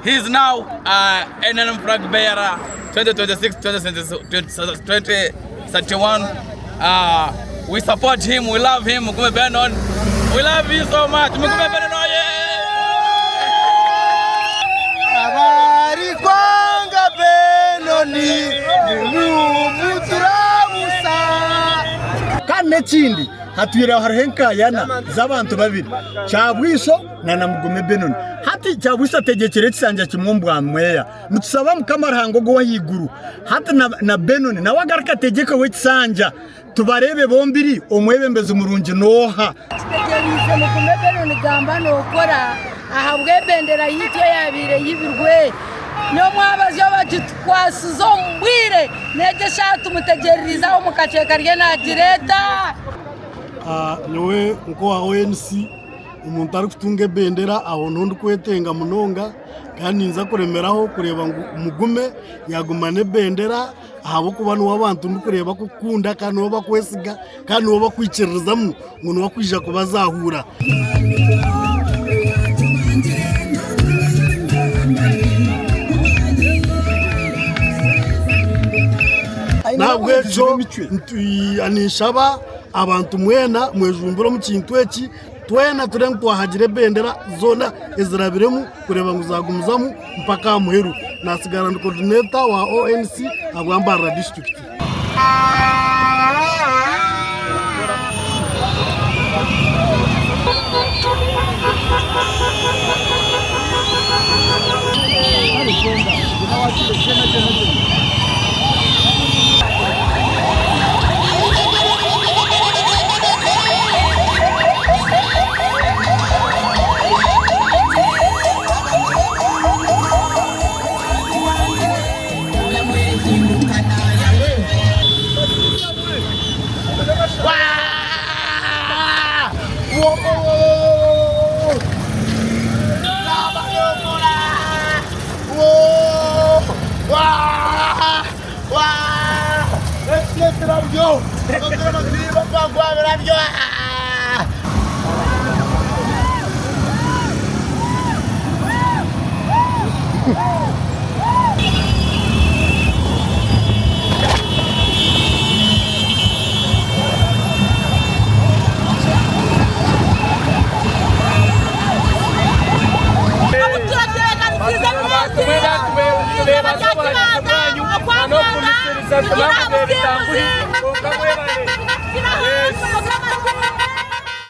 He is now NRM flag bearer 2026 2031. We support him, we love him, Mugume Benon. We love you so much. Mugume Benon oye! Abarikwanga Benoni nimuturabusa. Kandi n'ekindi hatwire hariho enkaayana z'abantu babiri, Kyabwiso na Namugume Benoni. Hati Kyabwiso ategyekire ekisanja kimwe omu bwamweya. Nitusaba Mukama Ruhanga ogwo ow'ahaiguru hati na, na Benoni nawe agaruke ategyekeho ekisanja tubareebe bombiri omwebembezi murungi n'oha. Tutegyereize Mugume Benoni gamba nookora ahabw'ebendera yaitu eyaabaire eyibirwe. N'omwabazyo bagitukwasize omu bwire, n'egyo eshaaha tumutegyereize aho omu kacweka ariyo naagireeta. Nyowe nk'owa ONC omuntu arikutunga ebendera aho niho ndikwetenga munonga kandi ninza kuremeraho kureeba ngu Mugume yaguma n'ebendera ahabw'okuba niwe abantu ndikureeba kukunda kandi niwe bakwesiga kandi niwe bakwikiririzamu ngu niwe akwija kubazahuura. N'ahabw'ekyo ninshaba abantu mwena mwejumbire omu kintu eki, twena turebe ngu twahagira ebendera zoona ezirabiremu kureeba ngu zagumizamu mpaka aha muheru. Natsigara ndi coordinator wa ONC ahabwa Mbarara disiturikiti. Abu turatebeekanisiize emyezi, eizooba rya Kibanza, Okwakwana, tugiire aha businguzi.